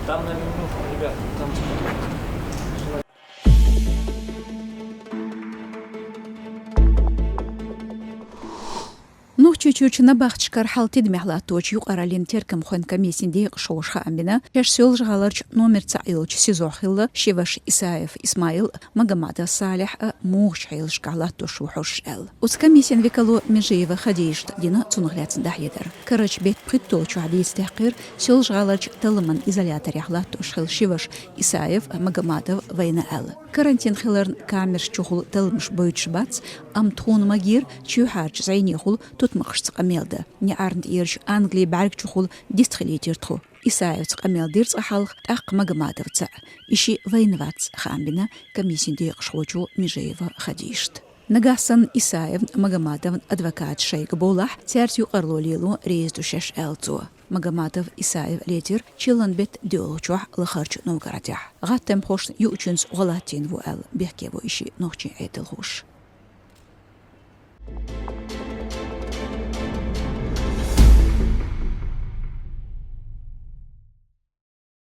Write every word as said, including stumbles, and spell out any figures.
Там, наверное, ну, ребята, там... Нохчийчуьрчу набахташкара хьал тидамехь латточу юкъараллин теркамхойн комиссин декъашхоша хаам бина, шаьш Соьлжа-ГӀаларчу номер цхьаъ йолчу СИЗО-хь хилла Шиваш Исаев Исмаил, Магомадов Салихь а муха хьелашкахь латтош ву хьожуш аьлла. Оцу комиссин векало Межиева Хадижата дина цунах лаьцна дӀахьедар. Карарчу беттан пхийтталгӀачохь дийца даьккхира Соьлжа-ГӀаларчу талламан изоляторехь латтош хилла Шиваш Исаев а, Магомадов а вайна аьлла. Карантин хиларна, камераш чухула талламаш бойтуш бац, амма тхуна магийра чоьхьарчу зӀенехула тутмакхашца къамел дан. НеӀарна тӀерачу Англин бӀаьрг чухула дистхилийтира тхо. Исаевца къамел дира цкъа хьалха, тӀаккха Магомадовца а. И шиъ вайна вац, хаам бина комиссин декъашхочо Межиева Хадижата. Нагахь санна Исаевн а, Магомадовн а адвокаташ шайга бовлахь, цаьрца юкъарло лело реза ду шаьш, аьлла цо. Магомадов Исаев лецира чиллан беттан доьалгӀачохь Лахарчу Новгородехь. ГӀаттамхошна юучуьнца гӀо латтийна ву аьлла, бехке во и шиъ нохчийн Ӏедалхоша.